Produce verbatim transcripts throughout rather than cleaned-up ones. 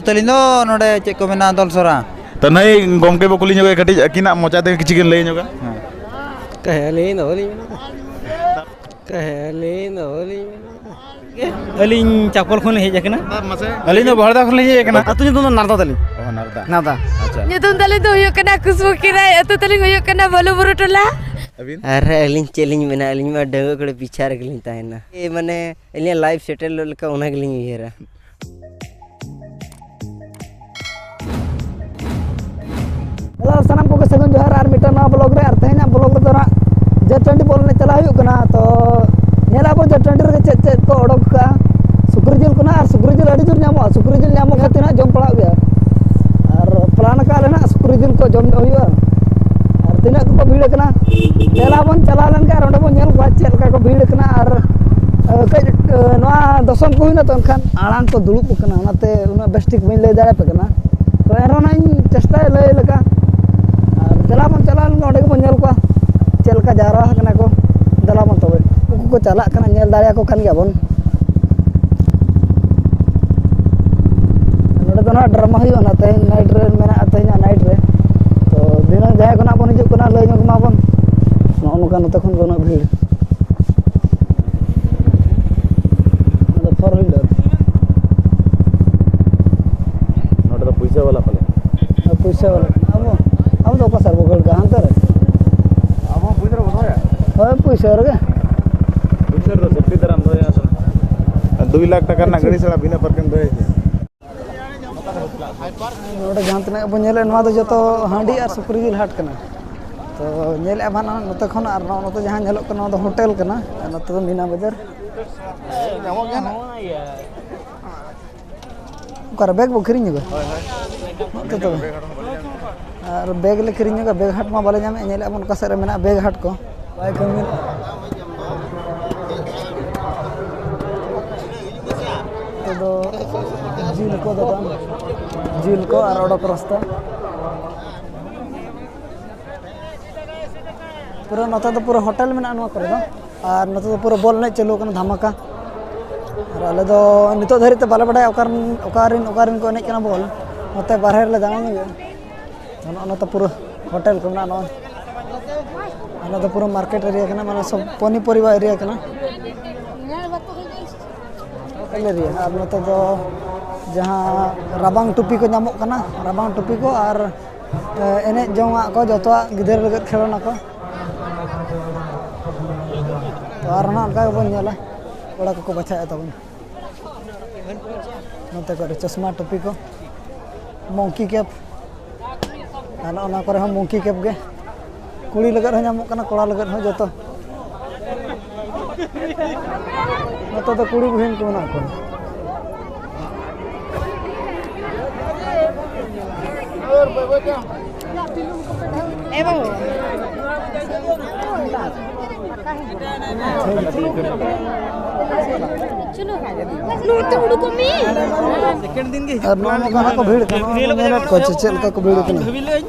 ᱛᱟᱹᱞᱤᱧ ᱫᱚ ᱱᱚᱰᱮ ᱪᱮᱫ ᱠᱚ ᱢᱮᱱᱟ, ᱫᱚᱞᱥᱚᱨᱟ᱾ ᱛᱚ ᱱᱟᱹᱭ ᱜᱚᱢᱠᱮ ᱵᱚ ᱠᱩᱞᱤ ᱧᱚᱜ ᱠᱟᱹᱴᱤᱡ, ᱟᱹᱠᱤᱱᱟᱜ ᱢᱚᱪᱟ ᱛᱮ ᱠᱤᱪᱷᱩ ᱠᱤᱱ ᱞᱟᱹᱭ ᱧᱚᱜᱟ᱾ ᱦᱮᱸ᱾ ᱛᱟᱦᱮᱸ ᱟᱹᱞᱤᱧ ᱫᱚ ᱵᱟᱹᱞᱤᱧ ᱢᱮᱱᱟ᱾ ᱛᱟᱦᱮᱸ ᱟᱹᱞᱤᱧ ᱫᱚ ᱵᱟᱹᱞᱤᱧ ᱢᱮᱱᱟ᱾ ᱟᱹᱞᱤᱧ ᱪᱟᱯᱚᱞ ᱠᱷᱚᱱ ᱞᱤᱧ ᱦᱮᱡ ᱟᱠᱟᱱᱟ᱾ ᱟᱨ ᱢᱟᱥᱮ? ᱟᱹᱞᱤᱧ ᱫᱚ ᱵᱚᱦᱲᱫᱟ ᱠᱷᱚᱱ ᱞᱤᱧ ᱦᱮᱡ ᱟᱠᱟᱱᱟ᱾ ᱟᱹᱛᱩ ᱧᱩᱛᱩᱢ ᱫᱚ ᱱᱟᱨᱫᱟ ᱛᱟᱹᱞᱤᱧ᱾ ᱚ, ᱱᱟᱨᱫᱟ᱾ ᱱᱟᱨᱫᱟ᱾ ᱟᱪᱪᱷᱟ᱾ ᱧᱩᱛᱩᱢ ᱛᱟᱹᱞᱤᱧ ᱫᱚ ᱦᱩᱭᱩᱜ ᱠᱟᱱᱟ ᱠᱷᱩᱥᱵᱩ ᱠᱤᱨᱟᱭ, ᱟᱹᱛᱩ ᱛᱟᱹᱞᱤᱧ ᱦᱩᱭᱩᱜ ᱠᱟᱱᱟ ᱵᱟᱹᱞᱩ ᱵᱩᱨᱩ ᱴᱚᱞᱟ᱾ ᱟᱹᱵᱤᱱ? ᱟᱨ ᱟᱹᱞᱤᱧ ᱪᱮᱫ ᱞᱤᱧ ᱢᱮᱱᱟ, ᱟᱹᱞᱤᱧ ᱢᱟ ᱰᱟᱺᱜᱩᱣᱟᱹ ᱠᱚᱲᱟ ᱯᱤᱪᱷᱟ ᱨᱮᱜᱮ ᱞᱤᱧ ᱛᱟᱦᱮᱱᱟ᱾ ᱮ, ᱢᱟᱱᱮ, ᱟᱹᱞᱤᱧᱟᱜ life settle ᱞᱮᱠᱟ ᱚᱱᱟ ᱜᱮᱞᱤᱧ ᱩᱭᱦᱟᱹᱨᱟ᱾ ᱦᱮᱞᱳ, ᱥᱟᱱᱟᱢ ᱠᱚᱜᱮ ᱥᱟᱹᱜᱩᱱ ᱡᱚᱦᱟᱨ ᱟᱨ ᱢᱤᱫᱴᱟᱝ ᱱᱟᱣᱟ vlog ᱨᱮ᱾ ᱟᱨ ᱛᱮᱦᱮᱧᱟᱜ vlog ᱨᱮᱫᱚ ᱦᱟᱸᱜ ᱡᱟᱹᱛ ᱴᱟᱺᱰᱤ ᱵᱚᱞ ᱮᱱᱮᱡ ᱪᱟᱞᱟᱣ ᱦᱩᱭᱩᱜ ᱠᱟᱱᱟ᱾ ᱛᱚ ᱧᱮᱞ ᱟᱵᱚ ᱡᱟᱹᱛ ᱴᱟᱺᱰᱤ ᱨᱮᱜᱮ ᱪᱮᱫ ᱪᱮᱫ ᱠᱚ ᱚᱰᱚᱠ ᱠᱟᱜᱼᱟ᱾ ᱥᱩᱠᱨᱤ ᱡᱤᱞ ᱠᱚ ᱱᱟᱜ, ᱟᱨ ᱥᱩᱠᱨᱤ ᱡᱤᱞ ᱟᱹᱰᱤ ᱡᱳᱨ ᱧᱟᱢᱚᱜᱼᱟ᱾ ᱥᱩᱠᱨᱤ ᱡᱤᱞ ᱧᱟᱢᱚᱜ ᱠᱷᱟᱹᱛᱤᱨ ᱦᱟᱸᱜ ᱡᱚᱢ ᱯᱟᱲᱟᱜ ᱜᱮᱭᱟ᱾ ᱟᱨ plan ᱟᱠᱟᱫ ᱞᱮ ᱱᱟᱜ ᱥᱩᱠᱨᱤ ᱡᱤᱞ ᱠᱚ ᱡᱚᱢ ᱧᱚᱜ ᱦᱩᱭᱩᱜᱼᱟ᱾ ᱟᱨ ᱛᱤᱱᱟᱹᱜ ᱠᱚᱠᱚ ᱵᱷᱤᱲ ᱟᱠᱟᱱᱟ, ᱫᱮᱞᱟ ᱵᱚᱱ ᱪᱟᱞᱟᱣ ᱞᱮᱱᱠᱷᱟᱱ ᱟᱨ ᱚᱸᱰᱮ ᱵᱚᱱ ᱧᱮᱞ ᱠᱚᱣᱟ ᱪᱮᱫ ᱞᱮᱠᱟ ᱠᱚ ᱵᱷᱤᱲ ᱟᱠᱟᱱᱟ᱾ ᱟᱨ, ᱟᱨ ᱠᱟᱹᱡ, ᱟᱨ ᱱᱚᱣᱟ ᱫᱚᱥᱚᱢ ᱠᱚ ᱦᱩᱭᱱᱟ ᱛᱚ, ᱮᱱᱠᱷᱟᱱ ᱟᱲᱟᱝ ᱠᱚ ᱫᱩᱲᱩᱵ ᱟᱠᱟᱱᱟ, ᱚᱱᱟᱛᱮ ᱩᱱᱟᱹᱜ ᱵᱮᱥ ᱴᱷᱤᱠ ᱵᱟᱹᱧ ᱞᱟᱹᱭ ᱫᱟᱲᱮᱭᱟᱯᱮ ᱠᱟᱱᱟ᱾ ᱛᱚ ᱮᱱᱨᱮᱦᱚᱸ ᱱᱟᱜ ᱤᱧ ᱪᱮᱥᱴᱟᱭᱟ ᱞᱟᱹᱭ ᱞᱮᱠᱟ᱾ ᱟᱨ ᱫᱮᱞᱟ ᱵᱚᱱ ᱪᱟᱞᱟᱣ ᱞᱮᱱᱠᱷᱟᱱ ᱚᱸᱰᱮ ᱜᱮᱵᱚᱱ ᱧᱮᱞ ᱠᱚᱣᱟ ᱪᱮᱫ ᱞᱮᱠᱟ ᱡᱟᱣᱨᱟ ᱟᱠᱟᱱᱟ ᱠᱚ᱾ ᱫᱮᱞᱟ ᱵᱚᱱ ᱛᱚᱵᱮ, ᱩᱱᱠᱩ ᱠᱚ ᱪᱟᱞᱟᱜ ᱠᱟᱱᱟ, ᱧᱮᱞ ᱫᱟᱲᱮᱭᱟᱠᱚ ᱠᱟᱱ ᱜᱮᱭᱟ ᱵᱚᱱ᱾ ᱱᱚᱰᱮ ᱫᱚ ᱱᱟᱦᱟᱜ drama ᱦᱩᱭᱩᱜᱼᱟ ᱱᱟᱦᱟᱜ, ᱛᱮᱦᱮᱧ night ᱨᱮ ᱢᱮᱱᱟᱜᱼᱟ, ᱛᱮᱦᱮᱧᱟᱜ night ᱨᱮ᱾ ᱛᱚ ᱫᱷᱤᱱᱟᱹᱝ ᱡᱟᱦᱟᱸᱭ ᱠᱚ ᱱᱟᱦᱟᱜ ᱵᱚᱱ ᱦᱤᱡᱩᱜ ᱠᱟᱱᱟ, ᱞᱟᱹᱭ ᱧᱚᱜ ᱢᱟᱵᱚᱱ᱾ ᱱᱚᱜᱼᱚ ᱱᱚᱝᱠᱟ ᱱᱚᱛᱮ ᱠᱷᱚᱱ ᱫᱚ ᱩᱱᱟᱹᱜ ᱵᱷᱤᱲ᱾ ᱱᱚᱣᱟ ᱫᱚ four wheeler᱾ ᱱᱚᱰᱮ ᱫᱚ ᱯᱩᱭᱥᱟᱹ ᱵᱟᱞᱟ ᱯᱟᱞᱮ᱾ ᱦᱮᱸ, ᱯᱩᱭᱥᱟᱹ ᱵᱟᱞᱟ᱾ ᱟᱵᱚ, ᱟᱵᱚ ᱫᱚ ᱚᱠᱟ ᱥᱮᱫ ᱨᱮᱵᱚ ᱠᱷᱟᱹᱲ ᱠᱟᱜᱼᱟ? ᱦᱟᱱᱛᱮ ᱨᱮ? ᱟᱵᱚ ᱯᱩᱭᱥᱟᱹ ᱨᱮᱵᱚ ᱫᱚᱦᱚᱭᱟ᱾ ᱦᱳᱭ, ᱯᱩᱭᱥᱟᱹ ᱨᱮᱜᱮ᱾ ᱯᱩᱭᱥᱟᱹ ᱨᱮᱫᱚ safety ᱫᱷᱟᱨᱟᱢ ᱫᱚᱦᱚᱭᱟ ᱥᱮ? ᱟᱨ ᱫᱩᱭ ᱞᱟᱠᱷ ᱴᱟᱠᱟ ᱨᱮᱱᱟᱜ ᱜᱟᱹᱰᱤ ᱪᱷᱟᱲᱟ ᱵᱤᱱᱟᱹ parking ᱫᱚᱦᱚᱭᱟ ᱪᱮ? ᱱᱚᱰᱮ ᱡᱟᱦᱟᱸ ᱛᱤᱱᱟᱹᱜ ᱵᱚᱱ ᱧᱮᱞᱮᱫ, ᱱᱚᱣᱟ ᱫᱚ ᱡᱚᱛᱚ ᱦᱟᱺᱰᱤ ᱟᱨ ᱥᱩᱠᱨᱤ ᱡᱤᱞ ᱦᱟᱴ ᱠᱟᱱᱟ᱾ ᱛᱚ ᱧᱮᱞᱮᱫᱼᱟ ᱵᱚᱱ ᱱᱚᱛᱮ ᱠᱷᱚᱱ, ᱟᱨ ᱱᱚᱜᱼᱚ ᱱᱚᱛᱮ ᱡᱟᱦᱟᱸ ᱧᱮᱞᱚᱜ ᱠᱟᱱᱟ, ᱱᱚᱣᱟ ᱫᱚ ᱦᱳᱴᱮᱞ ᱠᱟᱱᱟ, ᱟᱨ ᱱᱚᱛᱮ ᱫᱚ ᱢᱤᱱᱟ ᱵᱟᱡᱟᱨ᱾ ᱚᱠᱟᱨᱮ bag ᱵᱚ ᱠᱤᱨᱤᱧ ᱧᱚᱜᱟ? ᱱᱚᱛᱮ ᱛᱚᱵᱮ᱾ ᱟᱨ bag ᱞᱮ ᱠᱤᱨᱤᱧ ᱧᱚᱜᱟ, bag ᱦᱟᱴ ᱢᱟ ᱵᱟᱞᱮ ᱧᱟᱢᱮᱫ, ᱧᱮᱞᱮᱫᱼᱟ ᱵᱚᱱ ᱚᱠᱟ ᱥᱮᱫ ᱨᱮ ᱢᱮᱱᱟᱜᱼᱟ bag ᱦᱟᱴ ᱠᱚ᱾ ᱵᱟᱭ ᱠᱟᱹᱢᱤ᱾ ᱱᱚᱛᱮ ᱫᱚ ᱡᱤᱞ ᱠᱚ ᱫᱚᱠᱟᱱ, ᱡᱤᱞ ᱠᱚ ᱟᱨ ᱚᱰᱚᱠ ᱨᱟᱥᱛᱟ᱾ ᱯᱩᱨᱟᱹ ᱱᱚᱛᱮ ᱫᱚ ᱯᱩᱨᱟᱹ ᱦᱳᱴᱮᱞ ᱢᱮᱱᱟᱜᱼᱟ ᱱᱚᱣᱟ ᱠᱚᱨᱮ ᱫᱚ᱾ ᱟᱨ ᱱᱚᱛᱮ ᱫᱚ ᱯᱩᱨᱟᱹ ᱵᱚᱞ ᱮᱱᱮᱡ ᱪᱟᱹᱞᱩ ᱟᱠᱟᱱᱟ, ᱫᱷᱟᱢᱟᱠᱟ᱾ ᱟᱨ ᱟᱞᱮ ᱫᱚ ᱱᱤᱛᱚᱜ ᱫᱷᱟᱹᱨᱤᱡ ᱛᱮ ᱵᱟᱞᱮ ᱵᱟᱰᱟᱭᱟ ᱚᱠᱟᱨᱮᱱ ᱚᱠᱟᱨᱮᱱ ᱚᱠᱟᱨᱮᱱ ᱠᱚ ᱮᱱᱮᱡ ᱠᱟᱱᱟ ᱵᱚᱞ᱾ ᱱᱚᱛᱮ ᱵᱟᱨᱦᱮ ᱨᱮᱞᱮ ᱫᱟᱬᱟᱱ ᱜᱮᱭᱟ᱾ ᱱᱚᱜᱼᱚ ᱱᱚᱛᱮ ᱯᱩᱨᱟᱹ ᱦᱳᱴᱮᱞ ᱠᱚ ᱢᱮᱱᱟᱜᱼᱟ᱾ ᱱᱚᱜᱼᱚᱭ ᱱᱚᱣᱟ ᱫᱚ ᱯᱩᱨᱟᱹ ᱢᱟᱨᱠᱮᱴ ᱮᱨᱤᱭᱟ ᱠᱟᱱᱟ, ᱢᱟᱱᱮ ᱥᱚᱵ ᱯᱚᱱᱤ ᱯᱚᱨᱤᱵᱟ ᱮᱨᱤᱭᱟ ᱠᱟᱱᱟ᱾ Hotel area. ᱟᱨ ᱱᱚᱛᱮ ᱫᱚ ᱡᱟᱦᱟᱸ ᱨᱟᱵᱟᱝ ᱴᱩᱯᱤ ᱠᱚ ᱧᱟᱢᱚᱜ ᱠᱟᱱᱟ, ᱨᱟᱵᱟᱝ ᱴᱩᱯᱤ ᱠᱚ ᱟᱨ, ᱮ, ᱮᱱᱮᱡ ᱡᱚᱝᱟᱜ ᱠᱚ, ᱡᱚᱛᱚᱣᱟᱜ ᱜᱤᱫᱽᱨᱟᱹ ᱞᱟᱹᱜᱤᱫ ᱠᱷᱮᱞᱳᱱᱟ ᱠᱚ᱾ ᱛᱚ ᱟᱨ ᱦᱚᱸ ᱚᱱᱠᱟ ᱜᱮᱵᱚᱱ ᱧᱮᱞᱟ, ᱠᱚᱲᱟ ᱠᱚᱠᱚ ᱵᱟᱪᱷᱟᱣᱮᱫ ᱛᱟᱵᱚᱱᱟ᱾ ᱱᱚᱛᱮ ᱠᱚᱨᱮ ᱪᱚᱥᱢᱟ ᱴᱩᱯᱤ ᱠᱚ, ᱢᱚᱝᱠᱤ ᱠᱮᱯ, ᱟᱨ ᱱᱚᱜᱼᱚ ᱱᱚᱣᱟ ᱠᱚᱨᱮ ᱦᱚᱸ ᱢᱚᱝᱠᱤ ᱠᱮᱯ ᱜᱮ᱾ ᱠᱩᱲᱤ ᱞᱟᱹᱜᱤᱫ ᱦᱚᱸ ᱧᱟᱢᱚᱜ ᱠᱟᱱᱟ, ᱠᱚᱲᱟ ᱞᱟᱹᱜᱤᱫ ᱦᱚᱸ ᱡᱚᱛᱚ᱾ ᱱᱚᱛᱮ ᱫᱚ ᱠᱩᱲᱤ ᱵᱩᱦᱤᱱ ᱠᱚ ᱢᱮᱱᱟᱜ ᱠᱚᱣᱟ᱾ ᱱᱚᱛᱮ ᱩᱰᱩᱠᱚᱜ ᱢᱮ᱾ ᱟᱨ ᱱᱚᱜᱼᱚ ᱱᱚᱝᱠᱟ ᱦᱟᱸᱜ ᱠᱚ ᱵᱷᱤᱲ ᱠᱟᱱᱟ, ᱱᱚᱜᱼᱚ ᱱᱚᱝᱠᱟ ᱧᱮᱞᱮᱫ ᱠᱚᱣᱟ ᱪᱮ ᱪᱮᱫ ᱞᱮᱠᱟ ᱠᱚ ᱵᱷᱤᱲ ᱠᱟᱱᱟ᱾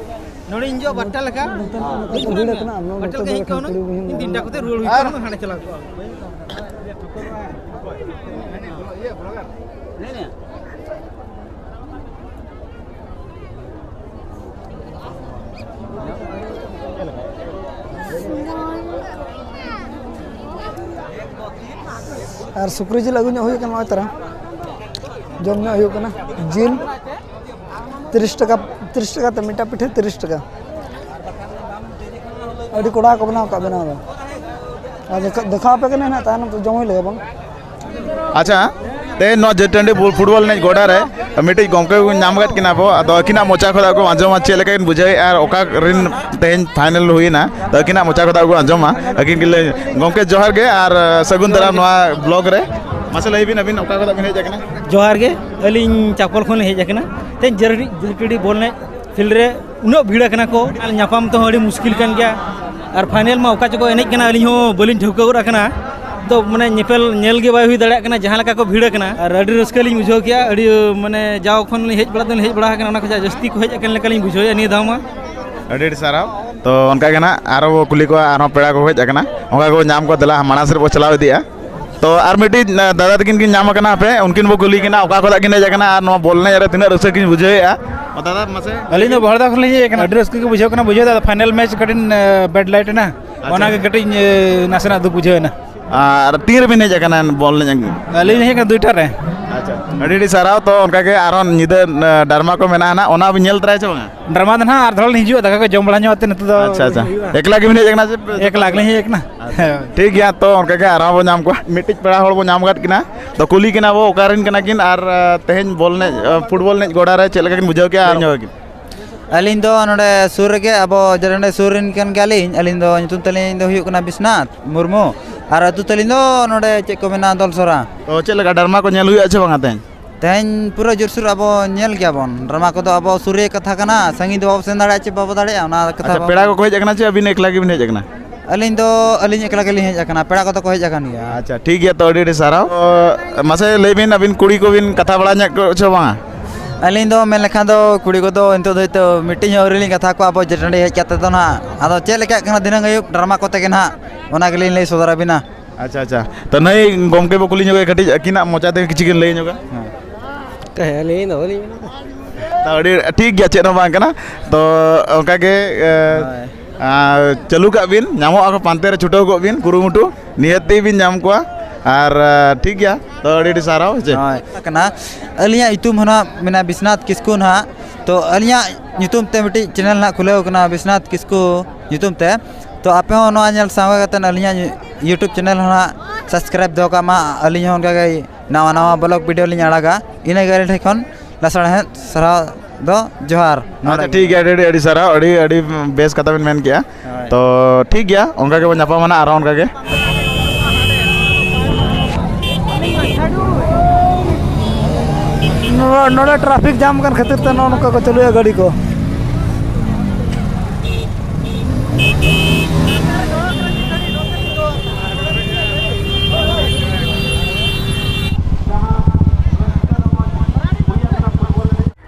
ᱱᱚᱰᱮ ᱤᱧ ᱡᱚ ᱵᱟᱨᱴᱟ ᱞᱮᱠᱟ᱾ ᱱᱚᱛᱮ ᱠᱚ ᱵᱷᱤᱲ ᱠᱟᱱᱟ, ᱟᱨ ᱱᱚᱛᱮ ᱵᱟᱨᱴᱟ ᱫᱚ ᱞᱮᱠᱟ ᱦᱮᱡ ᱮᱠᱷᱮᱱ ᱠᱟᱱᱟ, ᱠᱩᱲᱤ ᱵᱩᱦᱤᱱ ᱤᱧ ᱛᱤᱱᱴᱟ ᱠᱚᱛᱮ ᱨᱩᱣᱟᱹᱲ ᱦᱩᱭᱩᱜ ᱠᱟᱱᱟ, ᱦᱟᱸᱰᱮ ᱪᱟᱞᱟᱣ ᱠᱚᱜᱼᱟ᱾ ᱟᱨ ᱥᱩᱠᱨᱤ ᱡᱤᱞ ᱟᱹᱜᱩ ᱧᱚᱜ ᱦᱩᱭ ᱠᱟᱱᱟ, ᱱᱚᱜᱼᱚᱭ ᱛᱟᱨᱟ ᱡᱚᱢ ᱧᱚᱜ ᱦᱩᱭᱩᱜ ᱠᱟᱱᱟ᱾ ᱡᱤᱞ ᱛᱤᱨᱤᱥ ᱴᱟᱠᱟ, ᱛᱤᱨᱤᱥ ᱴᱟᱠᱟ ᱛᱮ ᱢᱤᱫᱴᱟᱝ ᱯᱤᱴᱷᱟᱹ ᱛᱤᱨᱤᱥ ᱴᱟᱠᱟ᱾ ᱟᱹᱰᱤ ᱠᱚᱲᱟ ᱠᱚ ᱵᱮᱱᱟᱣ ᱠᱟᱜ, ᱵᱮᱱᱟᱣ ᱫᱚ᱾ ᱟᱨ ᱫᱮᱠᱷᱟ-, ᱫᱮᱠᱷᱟᱣ ᱟᱯᱮ ᱠᱟᱱᱟ ᱱᱟᱦᱟᱜ, ᱛᱟᱭᱱᱚᱢ ᱛᱮ ᱡᱚᱢ ᱦᱩᱭ ᱞᱮᱜᱮ ᱵᱚᱱ᱾ ᱟᱪᱪᱷᱟ, ᱛᱮᱦᱮᱧ ᱱᱚᱣᱟ ᱡᱟᱹᱛ ᱴᱟᱺᱰᱤ ᱵᱚᱞ ᱯᱷᱩᱴᱵᱚᱞ ᱮᱱᱮᱡ ᱜᱚᱰᱟ ᱨᱮ ᱢᱤᱫᱴᱤᱡ ᱜᱚᱢᱠᱮ ᱵᱚᱱ ᱧᱟᱢ ᱟᱠᱟᱫ ᱠᱤᱱᱟ ᱟᱵᱚ᱾ ᱟᱫᱚ ᱟᱹᱠᱤᱱᱟᱜ ᱢᱚᱪᱟ ᱠᱷᱚᱱ ᱟᱵᱚ ᱟᱸᱡᱚᱢᱟ ᱪᱮᱫ ᱞᱮᱠᱟ ᱠᱤᱱ ᱵᱩᱡᱷᱟᱹᱣᱮᱫᱼᱟ ᱟᱨ ᱚᱠᱟ ᱨᱤᱱ ᱛᱮᱦᱮᱧ ᱯᱷᱟᱭᱱᱮᱞ ᱦᱩᱭᱱᱟ᱾ ᱟᱫᱚ ᱟᱹᱠᱤᱱᱟᱜ ᱢᱚᱪᱟ ᱠᱷᱚᱱ ᱟᱵᱚ ᱟᱸᱡᱚᱢᱟ᱾ ᱟᱹᱠᱤᱱ ᱠᱤᱱ ᱞᱟᱹᱭ, ᱜᱚᱢᱠᱮ ᱡᱚᱦᱟᱨ ᱜᱮ ᱟᱨ ᱥᱟᱹᱜᱩᱱ ᱫᱟᱨᱟᱢ ᱱᱚᱣᱟ ᱵᱞᱚᱜ ᱨᱮ᱾ ᱢᱟᱥᱮ ᱞᱟᱹᱭ ᱵᱤᱱ, ᱟᱹᱵᱤᱱ ᱚᱠᱟ ᱠᱷᱚᱱᱟᱜ ᱵᱤᱱ ᱦᱮᱡ ᱟᱠᱟᱱᱟ? ᱡᱚᱦᱟᱨ ᱜᱮ, ᱟᱹᱞᱤᱧ ᱪᱟᱯᱚᱞ ᱠᱷᱚᱱ ᱞᱤᱧ ᱦᱮᱡ ᱟᱠᱟᱱᱟ᱾ ᱛᱮᱦᱮᱧ ᱡᱟᱹᱨᱰᱤ, ᱡᱟᱹᱨᱰᱤ ᱵᱚᱞ ᱮᱱᱮᱡ ᱯᱷᱤᱞᱰ ᱨᱮ ᱩᱱᱟᱹᱜ ᱵᱷᱤᱲ ᱟᱠᱟᱱᱟ ᱠᱚ, ᱟᱨ ᱧᱟᱯᱟᱢ ᱛᱮᱦᱚᱸ ᱟᱹᱰᱤ ᱢᱩᱥᱠᱤᱞ ᱠᱟᱱ ᱜᱮᱭᱟ᱾ ᱟᱨ ᱯᱷᱟᱭᱱᱮᱞ ᱢᱟ ᱚᱠᱟ ᱪᱚᱠᱚ ᱮᱱᱮᱡ ᱠᱟᱱᱟ, ᱟᱹᱞᱤᱧ ᱦᱚᱸ ᱵᱟᱹᱞᱤᱧ ᱴᱷᱟᱹᱣᱠᱟᱹ ᱜᱚᱫ ᱟᱠᱟᱱᱟ᱾ ᱛᱚ, ᱢᱟᱱᱮ, ᱧᱮᱯᱮᱞ ᱧᱮᱞ ᱜᱮ ᱵᱟᱭ ᱦᱩᱭ ᱫᱟᱲᱮᱭᱟᱜ ᱠᱟᱱᱟ, ᱡᱟᱦᱟᱸ ᱞᱮᱠᱟ ᱠᱚ ᱵᱷᱤᱲ ᱟᱠᱟᱱᱟ᱾ ᱟᱨ ᱟᱹᱰᱤ ᱨᱟᱹᱥᱠᱟᱹ ᱞᱤᱧ ᱵᱩᱡᱷᱟᱹᱣ ᱠᱮᱜᱼᱟ, ᱟᱹᱰᱤ, ᱢᱟᱱᱮ, ᱡᱟᱣ ᱠᱷᱚᱱ ᱞᱤᱧ ᱦᱮᱡ ᱵᱟᱲᱟ ᱫᱚᱞᱤᱧ ᱦᱮᱡ ᱵᱟᱲᱟ ᱟᱠᱟᱱᱟ, ᱚᱱᱟ ᱠᱷᱚᱱᱟᱜ ᱡᱟᱹᱥᱛᱤ ᱠᱚ ᱦᱮᱡ ᱟᱠᱟᱱ ᱞᱮᱠᱟ ᱞᱤᱧ ᱵᱩᱡᱷᱟᱹᱣᱮᱫᱼᱟ ᱱᱤᱭᱟᱹ ᱫᱷᱟᱣ ᱢᱟ᱾ ᱟᱹᱰᱤ ᱟᱹᱰᱤ ᱥᱟᱨᱦᱟᱣ᱾ ᱛᱚ, ᱚᱱᱠᱟ ᱜᱮ ᱱᱟᱦᱟᱜ ᱟᱨᱚ ᱵᱚ ᱠᱩᱞᱤ ᱠᱚᱣᱟ, ᱟᱨᱦᱚᱸ ᱯᱮᱲᱟ ᱠᱚ ᱦᱮᱡ ᱟᱠᱟᱱᱟ, ᱚᱱᱠᱟ ᱜᱮᱵᱚ ᱧᱟᱢ ᱠᱚᱣᱟ᱾ ᱫᱮᱞᱟ, ᱢᱟᱲᱟᱝ ᱥᱮᱫ ᱵᱚ ᱪᱟᱞᱟᱣ ᱤᱫᱤᱜᱼᱟ᱾ ᱛᱚ ᱟᱨ ᱢᱤᱫᱴᱤᱡ ᱫᱟᱫᱟ ᱛᱟᱹᱠᱤᱱ ᱠᱤᱱ ᱧᱟᱢ ᱟᱠᱟᱱᱟ ᱦᱟᱯᱮ, ᱩᱱᱠᱤᱱ ᱵᱚ ᱠᱩᱞᱤ ᱠᱤᱱᱟ ᱚᱠᱟ ᱠᱷᱚᱱᱟᱜ ᱠᱤᱱ ᱦᱮᱡ ᱟᱠᱟᱱᱟ ᱟᱨ ᱱᱚᱣᱟ ᱵᱚᱞ ᱮᱱᱮᱡ ᱨᱮ ᱛᱤᱱᱟᱹᱜ ᱨᱟᱹᱥᱠᱟᱹ ᱠᱤᱱ ᱵᱩᱡᱷᱟᱹᱣᱮᱫᱼᱟ᱾ ᱫᱟᱫᱟ ᱢᱟᱥᱮ᱾ ᱟᱹᱞᱤᱧ ᱫᱚ ᱵᱚᱦᱚᱲᱫᱟ ᱠᱷᱚᱱ ᱞᱤᱧ ᱦᱮᱡ ᱟᱠᱟᱱᱟ᱾ ᱟᱹᱰᱤ ᱨᱟᱹᱥᱠᱟᱹ ᱜᱮ ᱵᱩᱡᱷᱟᱹᱣ ᱠᱟᱱᱟ, ᱵᱩᱡᱷᱟᱹᱣ ᱫᱚ ᱟᱫᱚ final match ᱠᱟᱹᱴᱤᱡ bad light ᱮᱱᱟ᱾ ᱟᱪᱪᱷᱟ᱾ ᱚᱱᱟᱜᱮ ᱠᱟᱹᱴᱤᱡ ᱱᱟᱥᱮᱱᱟᱜ ᱫᱩᱠ ᱵᱩᱡᱷᱟᱹᱣ ᱮᱱᱟ᱾ ᱟᱨ ᱛᱤᱱ ᱨᱮᱵᱤᱱ ᱦᱮᱡ ᱟᱠᱟᱱᱟ ᱵᱚᱞ ᱮᱱᱮᱡ? ᱟᱹᱞᱤᱧ ᱞᱤᱧ ᱦᱮᱡ ᱟᱠᱟᱱᱟ ᱫᱩᱭᱴᱟ ᱨᱮ᱾ ᱟᱪᱪᱷᱟ, ᱟᱹᱰᱤ ᱟᱹᱰᱤ ᱥᱟᱨᱦᱟᱣ᱾ ᱛᱚ ᱚᱱᱠᱟᱜᱮ ᱟᱨᱦᱚᱸ ᱧᱤᱫᱟᱹ ᱰᱟᱨᱢᱟ ᱠᱚ ᱢᱮᱱᱟᱜᱼᱟ ᱱᱟᱜ, ᱚᱱᱟ ᱵᱤᱱ ᱧᱮᱞ ᱛᱚᱨᱟᱭᱟ ᱥᱮ ᱵᱟᱝᱟ? ᱰᱨᱟᱢᱟ ᱫᱚ ᱱᱟᱦᱟᱜ ᱟᱨ ᱫᱷᱟᱣ ᱞᱤᱧ ᱦᱤᱡᱩᱜᱼᱟ, ᱫᱟᱠᱟ ᱠᱚ ᱡᱚᱢ ᱵᱟᱲᱟ ᱧᱚᱜ ᱠᱟᱛᱮ ᱱᱤᱛᱚᱜ ᱫᱚ ᱟᱪᱪᱷᱟ, ᱟᱪᱪᱷᱟ᱾ ᱦᱩᱭᱩᱜᱼᱟ᱾ ᱮᱠᱞᱟ ᱜᱮᱵᱤᱱ ᱦᱮᱡ ᱟᱠᱟᱱᱟ ᱥᱮ? ᱮᱠᱞᱟ ᱜᱮᱞᱤᱧ ᱦᱮᱡ ᱟᱠᱟᱱᱟ᱾ ᱟᱪᱪᱷᱟ᱾ ᱴᱷᱤᱠ ᱜᱮᱭᱟ, ᱛᱚ ᱚᱱᱠᱟ ᱜᱮ ᱟᱨᱦᱚᱸ ᱵᱚᱱ ᱧᱟᱢ ᱠᱚᱣᱟ, ᱢᱤᱫᱴᱤᱡ ᱯᱮᱲᱟ ᱦᱚᱲ ᱵᱚᱱ ᱧᱟᱢ ᱟᱠᱟᱫ ᱠᱤᱱᱟ᱾ ᱛᱚ ᱠᱩᱞᱤ ᱠᱤᱱᱟ ᱵᱚ ᱚᱠᱟ ᱨᱮᱱ ᱠᱟᱱᱟ ᱠᱤᱱ ᱟᱨ, ᱟᱨ ᱛᱮᱦᱮᱧ ᱵᱚᱞ ᱮᱱᱮᱡ, ᱯᱷᱩᱴᱵᱚᱞ ᱮᱱᱮᱡ ᱜᱚᱰᱟ ᱨᱮ ᱪᱮᱫ ᱞᱮᱠᱟ ᱠᱤᱱ ᱵᱩᱡᱷᱟᱹᱣ ᱠᱮᱜᱼᱟ ᱟᱨ ᱧᱚᱜ ᱠᱤᱱ᱾ ᱟᱹᱞᱤᱧ ᱫᱚ ᱱᱚᱰᱮ ᱥᱩᱨ ᱨᱮᱜᱮ, ᱟᱵᱚ ᱡᱮᱨᱮᱱᱰᱮ ᱥᱩᱨ ᱨᱮᱱ ᱠᱟᱱ ᱜᱮᱭᱟᱞᱤᱧ᱾ ᱟᱹᱞᱤᱧ ᱫᱚ ᱧᱩᱛᱩᱢ ᱛᱟᱹᱞᱤᱧ ᱫᱚ ᱦᱩᱭᱩᱜ ᱠᱟᱱᱟ ᱵᱤᱥᱱᱟᱛᱷ ᱢᱩᱨᱢᱩ᱾ ᱟᱨ ᱟᱹᱛᱩ ᱛᱟᱹᱞᱤᱧ ᱫᱚ ᱱᱚᱰᱮ ᱪᱮᱫ ᱠᱚ ᱢᱮᱱᱟ, ᱫᱚᱞᱥᱚᱨᱟ᱾ ᱛᱚ ᱪᱮᱫ ᱞᱮᱠᱟ ᱰᱨᱟᱢᱟ ᱠᱚ ᱧᱮᱞ ᱦᱩᱭᱩᱜᱼᱟ ᱪᱮ ᱵᱟᱝᱟ ᱛᱮᱦᱮᱧ? ᱛᱮᱦᱮᱧ ᱯᱩᱨᱟᱹ ᱡᱳᱨᱥᱳᱨ ᱟᱵᱚ ᱧᱮᱞ ᱜᱮᱭᱟᱵᱚᱱ᱾ ᱰᱨᱟᱢᱟ ᱠᱚᱫᱚ ᱟᱵᱚ ᱥᱩᱨ ᱨᱮᱭᱟᱜ ᱠᱟᱛᱷᱟ ᱠᱟᱱᱟ, ᱥᱟᱺᱜᱤᱧ ᱫᱚ ᱵᱟᱵᱚ ᱥᱮᱱ ᱫᱟᱲᱮᱭᱟᱜᱼᱟ ᱪᱮ ᱵᱟᱵᱚ ᱫᱟᱲᱮᱭᱟᱜᱼᱟ, ᱚᱱᱟ ᱠᱟᱛᱷᱟ ᱟᱪᱪᱷᱟ, ᱵᱟᱵᱚ ᱯᱮᱲᱟ ᱠᱚᱠᱚ ᱦᱮᱡ ᱟᱠᱟᱱᱟ ᱪᱮ ᱟᱹᱵᱤᱱ ᱮᱠᱞᱟ ᱜᱮᱵᱤᱱ ᱦᱮᱡ ᱟᱠᱟᱱᱟ? ᱟᱹᱞᱤᱧ ᱫᱚ, ᱟᱹᱞᱤᱧ ᱮᱠᱞᱟ ᱜᱮᱞᱤᱧ ᱦᱮᱡ ᱟᱠᱟᱱᱟ, ᱯᱮᱲᱟ ᱠᱚᱫᱚ ᱠᱚ ᱦᱮᱡ ᱟᱠᱟᱱ ᱜᱮᱭᱟ᱾ ᱟᱪᱪᱷᱟ, ᱴᱷᱤᱠ ᱜᱮᱭᱟ, ᱛᱚ ᱟᱹᱰᱤ ᱟᱹᱰᱤ ᱥᱟᱨᱦᱟᱣ᱾ ᱛᱚ, ᱢᱟᱥᱮ ᱞᱟᱹᱭ ᱵᱤᱱ, ᱟᱹᱵᱤᱱ ᱠᱩᱲᱤ ᱠᱚᱵᱤᱱ ᱠᱟᱛᱷᱟ ᱵᱟᱲᱟ ᱧᱚᱜ ᱠᱚ ᱪᱮ ᱵᱟᱝᱟ? ᱟᱹᱞᱤᱧ ᱫᱚ ᱢᱮᱱ ᱞᱮᱠᱷᱟᱱ ᱫᱚ ᱠᱩᱲᱤ ᱠᱚᱫᱚ ᱱᱤᱛᱚᱜ ᱫᱷᱟᱹᱵᱤᱡ ᱛᱮ ᱢᱤᱫᱴᱤᱡ ᱦᱚᱸ ᱟᱹᱣᱨᱤ ᱞᱤᱧ ᱠᱟᱛᱷᱟ ᱠᱚᱣᱟ, ᱟᱵᱚ ᱡᱮᱴᱟᱱᱰᱤ ᱦᱮᱡ ᱠᱟᱛᱮ ᱫᱚ ᱱᱟᱦᱟᱜ᱾ ᱟᱫᱚ ᱪᱮᱫ ᱞᱮᱠᱟᱜ ᱠᱟᱱᱟ ᱫᱷᱤᱱᱟᱹᱝ ᱟᱹᱭᱩᱵ ᱰᱨᱟᱢᱟ ᱠᱚᱛᱮ ᱜᱮ ᱱᱟᱦᱟᱜ, ᱚᱱᱟ ᱜᱮᱞᱤᱧ ᱞᱟᱹᱭ ᱥᱚᱫᱚᱨ ᱟᱵᱤᱱᱟ᱾ ᱟᱪᱪᱷᱟ, ᱟᱪᱪᱷᱟ᱾ ᱛᱚ ᱱᱟᱹᱭ ᱜᱚᱢᱠᱮ ᱵᱚ ᱠᱩᱞᱤ ᱧᱚᱜᱮ ᱠᱟᱹᱴᱤᱡ, ᱟᱹᱠᱤᱱᱟᱜ ᱢᱚᱪᱟ ᱛᱮ ᱠᱤᱪᱷᱩ ᱠᱤᱱ ᱞᱟᱹᱭ ᱧᱚᱜᱟ᱾ ᱦᱮᱸ᱾ ᱛᱟᱦᱮᱸ ᱟᱹᱞᱤᱧ ᱫᱚ ᱵᱟᱹᱞᱤᱧ ᱢᱮᱱᱟ᱾ ᱛᱚ ᱟᱹᱰᱤ ᱴᱷᱤᱠ ᱜᱮᱭᱟ, ᱪᱮᱫ ᱦᱚᱸ ᱵᱟᱝ ᱠᱟᱱᱟ᱾ ᱛᱚ ᱚᱱᱠᱟ ᱜᱮ, ᱮ, ᱦᱳᱭ᱾ ᱟᱨ ᱪᱟᱹᱞᱩ ᱠᱟᱜ ᱵᱤᱱ, ᱧᱟᱢᱚᱜ ᱟᱠᱚ ᱯᱟᱱᱛᱮ ᱨᱮ, ᱪᱷᱩᱴᱟᱹᱣ ᱠᱚᱜ ᱵᱤᱱ, ᱠᱩᱨᱩᱢᱩᱴᱩ ᱱᱤᱦᱟᱹᱛᱤ ᱵᱤᱱ ᱧᱟᱢ ᱠᱚᱣᱟ᱾ ᱟᱨ, ᱮ, ᱴᱷᱤᱠ ᱜᱮᱭᱟ, ᱛᱚ ᱟᱹᱰᱤ ᱟᱹᱰᱤ ᱥᱟᱨᱦᱟᱣ᱾ ᱪᱮᱫ? ᱦᱳᱭ᱾ ᱠᱟᱱᱟ᱾ ᱟᱹᱞᱤᱧᱟᱜ ᱧᱩᱛᱩᱢ ᱦᱚᱸ ᱱᱟᱦᱟᱜ ᱢᱮᱱᱟᱜᱼᱟ ᱵᱤᱥᱱᱟᱛᱷ ᱠᱤᱥᱠᱩ ᱱᱟᱦᱟᱜ᱾ ᱛᱚ ᱟᱹᱞᱤᱧᱟᱜ ᱧᱩᱛᱩᱢ ᱛᱮ ᱢᱤᱫᱴᱤᱡ channel ᱱᱟᱦᱟᱜ ᱠᱷᱩᱞᱟᱹᱣ ᱠᱟᱱᱟ ᱵᱤᱥᱱᱟᱛᱷ ᱠᱤᱥᱠᱩ ᱧᱩᱛᱩᱢ ᱛᱮ᱾ ᱛᱚ ᱟᱯᱮ ᱦᱚᱸ ᱱᱚᱣᱟ ᱧᱮᱞ ᱥᱟᱸᱜᱮ ᱠᱟᱛᱮ ᱟᱹᱞᱤᱧᱟᱜ YouTube channel ᱦᱚᱸ ᱱᱟᱦᱟᱜ subscribe ᱫᱚᱦᱚ ᱠᱟᱜ ᱢᱟ᱾ ᱟᱹᱞᱤᱧ ᱦᱚᱸ ᱚᱱᱠᱟ ᱜᱮ ᱱᱟᱣᱟ ᱱᱟᱣᱟ vlog video ᱞᱤᱧ ᱟᱲᱟᱜᱟ᱾ ᱤᱱᱟᱹ ᱜᱮ ᱟᱹᱞᱤᱧ ᱴᱷᱮᱱ ᱠᱷᱚᱱ ᱞᱟᱥᱟᱲᱦᱮᱫ ᱥᱟᱨᱦᱟᱣ ᱫᱚ ᱡᱚᱦᱟᱨ᱾ ᱟᱪᱪᱷᱟ, ᱴᱷᱤᱠ ᱜᱮᱭᱟ, ᱟᱹᱰᱤ, ᱟᱹᱰᱤ, ᱟᱹᱰᱤ ᱥᱟᱨᱦᱟᱣ, ᱟᱹᱰᱤ, ᱟᱹᱰᱤ ᱵᱮᱥ ᱠᱟᱛᱷᱟ ᱵᱮᱱ ᱢᱮᱱ ᱠᱮᱜᱼᱟ᱾ ᱦᱳᱭ᱾ ᱛᱚ ᱴᱷᱤᱠ ᱜᱮᱭᱟ, ᱚᱱᱠᱟ ᱜᱮᱵᱚᱱ ᱧᱟᱯᱟᱢᱟ ᱱᱟᱜ ᱟᱨᱦᱚᱸ ᱚᱱᱠᱟ ᱜᱮ᱾ ᱱᱚᱣᱟ, ᱱᱚᱰᱮ traffic jam ᱠᱟᱱ ᱠᱷᱟᱹᱛᱤᱨ ᱛᱮ ᱱᱚᱜᱼᱚ ᱱᱚᱝᱠᱟ ᱠᱚ ᱪᱟᱹᱞᱩᱭᱟ ᱜᱟᱹᱰᱤ ᱠᱚ᱾